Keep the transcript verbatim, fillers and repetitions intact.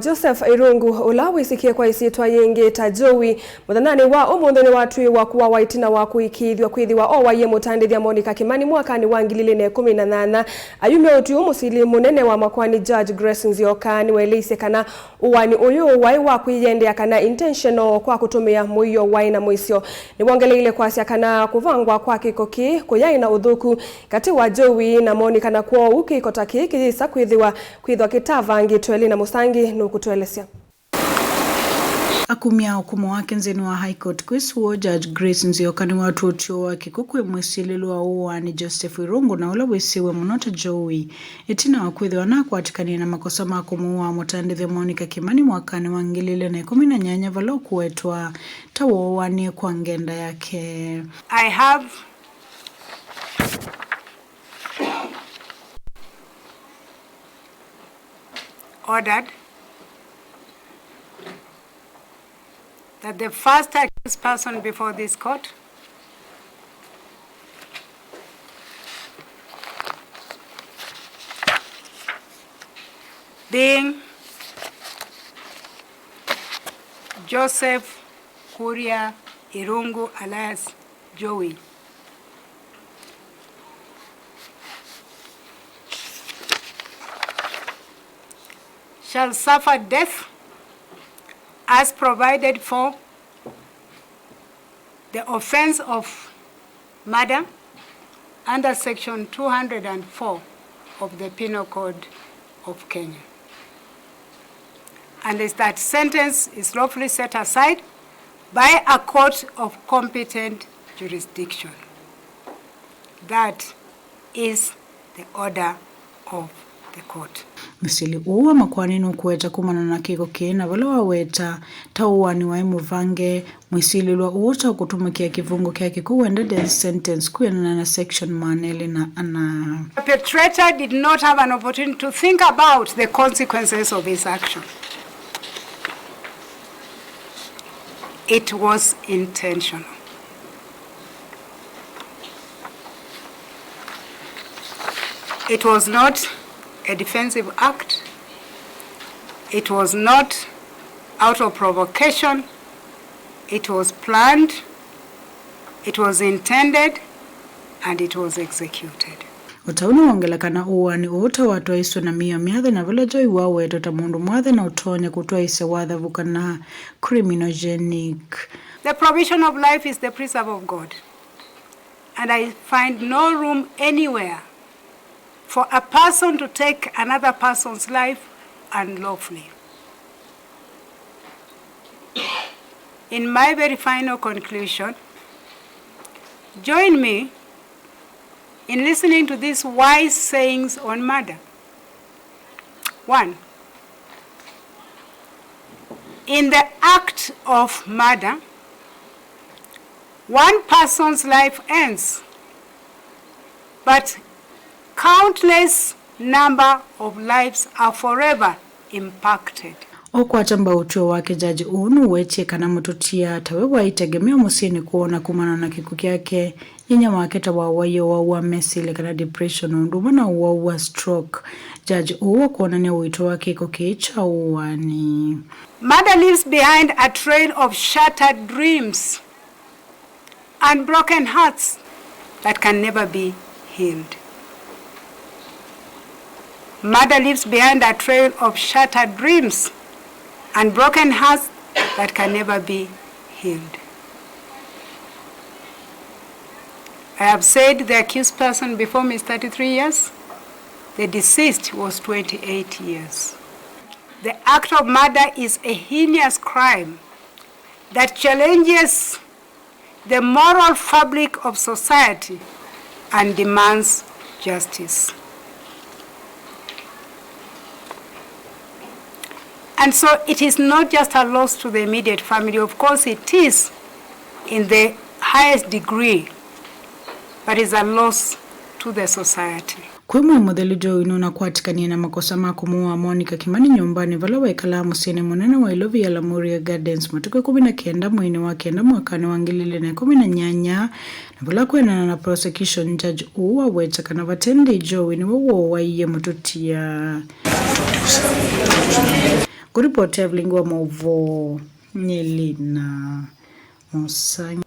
Joseph Irungu, ũla wĩsĩkĩe kwa ĩsyĩtwa yĩngĩ ta Joey, mũthenyanĩ wa ũmũnthĩ nĩwatw'ĩĩwe kũawa ĩtina wa kũĩkĩĩthw'a kwĩthĩwa owaie mũtandĩthya Monica Kimani mwakanĩ wa ngili ilĩ na ĩkũmi na nyanya. Ayumya ũtwi ũũ, mũsili mũnene wa makoani Judge Grace Nzioka nĩwaeleisye kana ũaani ũyũ waĩ wa kwĩyendea kana intentional kwa kũtũmĩa mũio waĩ na mũisyo. Nĩwongeleile kwasya kana kũvangwa kwa kĩko kĩĩ kũyaĩ na ũthũku katĩ wa Joey na Monica, na kwoou kĩko ta kĩĩ kĩyĩsa kwĩthĩwa kwĩthwa kĩtavangĩtwe. Lina Mũsangi nũkũtũelesya. Akumya ũkũmũ wake nthĩnĩ wa High Court kwĩ sũo, Judge Grace Nzioka nĩwatw'ĩĩe ũtwi ũũ wa kĩko kwĩ mwĩsilĩlwa wa ũaani Joseph Irungu, na ũla wĩsĩwe mũno ta Joey, ĩtina wa kwĩthĩwa nakwatĩkanie na makosa ma kũmũaa mũtandĩthya Monica Kimani mwakanĩ wa ngili ilĩ na ĩkũmi na nyanya, vala ũkũwetwa ta wooanie kwa ngenda yake. I have ordered that the first accused person before this court being Joseph Kuria Irungu alias Joey shall suffer death as provided for the offense of murder under section two hundred and four of the Penal Code of Kenya. And is that sentence is lawfully set aside by a court of competent jurisdiction. That is the order of the court. Mũsili ũũ wa makoani nũkũweta kumana na kĩko kĩĩ, na vala waweta ta ũaani waĩ mũvange, mwĩsilĩlwa ũũ ta ũkũtũmĩkĩa kĩvungo kya kĩko wenda death sentence kwĩanana na section maana elĩ na ana. The perpetrator did not have an opportunity to think about the consequences of his action. It was intentional. It was not a defensive act. It was not out of provocation. It was planned. It was intended, and it was executed. O ta ũu nĩwongela kana ũaani ũũ ta watwaiswe na mĩio myathe, na vala Joey wawetwa ta mũndũ mwathe na ũtonya kũtwaĩsya wathavu kana criminogenic. The provision of life is the preserve of God, and I find no room anywhere for a person to take another person's life unlawfully. In my very final conclusion, join me in listening to these wise sayings on murder. One, in the act of murder, one person's life ends, but countless number of lives are forever impacted. Ũkwata mbau ũtw'ĩo wake, jaji ũũ nũwetie kana mũtũtia tawe waĩ itegemeo mũsyĩnĩ kwoo, na kumana na kĩkw'ũ kyake, nyinyia wake ta wawaie ũwau wa mesilya kana depression, o ũndũ ũmwe na ũwau wa stroke. Jaji ũũ akwonany'a ũito wa kĩko kĩĩ kya ũaani. Murder leaves behind a trail of shattered dreams and broken hearts that can never be healed. Murder leaves behind a trail of shattered dreams and broken hearts that can never be healed. I have said the accused person before me is thirty-three years. The deceased was twenty-eight years. The act of murder is a heinous crime that challenges the moral fabric of society and demands justice. And so it is not just a loss to the immediate family. Of course it is in the highest degree, but it's a loss to the society. Kwĩ Mwei Mũthelu, Joey nũnakwatĩkanie na makosa ma kũmũaa Monica Kimani nyũmbanĩ vala wekalaa mũsyĩnĩ mũnene wa Ilovi ya Lamuria Gardens matukũ ĩkũmi na kenda mweinĩ wa kenda mwakanĩ wa ngili ilĩ na ĩkũmi na nyanya, na vala kwĩanana na prosecution, judge ũũ waweta kana vate ndĩ Joey nĩwe woowaie mũtũtia. Kũripoti ya vilingi wa maũvoo nĩ Lina Mũsangi.